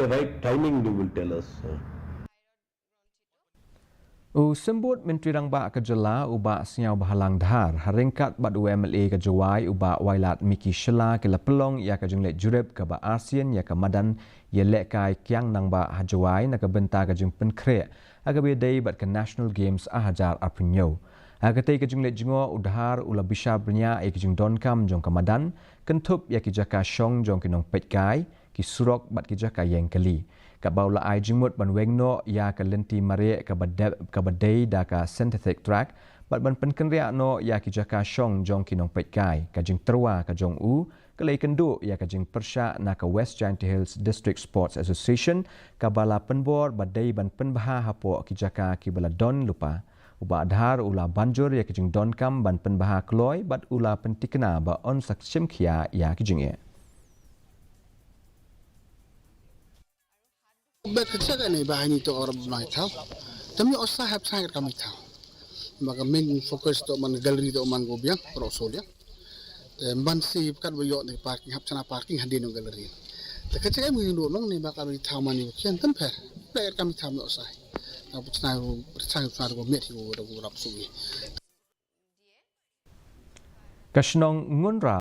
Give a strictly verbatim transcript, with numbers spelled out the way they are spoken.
The right timing they will tell us. U Symbud Myntri Rangbah ka Jylla u Bah Sniawbhalang Dhar ha ryngkat bad u MLA ka Jowai u Bah Wailadmiki Shylla ki la pynlong ïa ka jingleit jurip kaba arsien ïa ka madan ïalehkai Kiang Nangbah ha Jowai na ka bynta ka jingpynkhreh ha kaba ïadei bad ka National Games ar hajar arphew hynñiew. Ha katei ka jingleit jngoh u Dhar u la bishar bniah ïa ka jingdonkam jong ka madan, kynthup ïa ki jaka shong jong ki nongpeitkai, ki surok bad ki jaka ïeng kali. Katba u la ai jingmut ban weng noh ïa ka lynti mareh kaba dei da ka synthetic track bad ban pynkynriah noh ïa ki jaka shong jong ki nongpeitkai. Ka jingtyrwa ka jong u ka la ïakynduh ïa ka jingpyrshah na ka West Jaintia Hills District Sports Association kaba la pynbor ba dei ban pynbha hapoh ki jaka kiba la don lypa. U Bah Dhar u la banjur ïa ka jingdonkam ban pynbha kloi bad u la pyntikna ba yn sa shim khia ïa ki jingeh. Bad ka check ani ba hani to or mai thaw. Tam yo osa hap sai ka mi thaw. Ba ka main focus to man gallery to man go biang pro so dia. Te ban si kat ba yo ni parking hap chana parking hadin no gallery. Te ka check mi no nong ni ba ka mi thaw mani kian tam per. Ba ka mi thaw mi osa. Na bu chana bu chana chana go met go da go rap sugi. Ka shnong Ngunra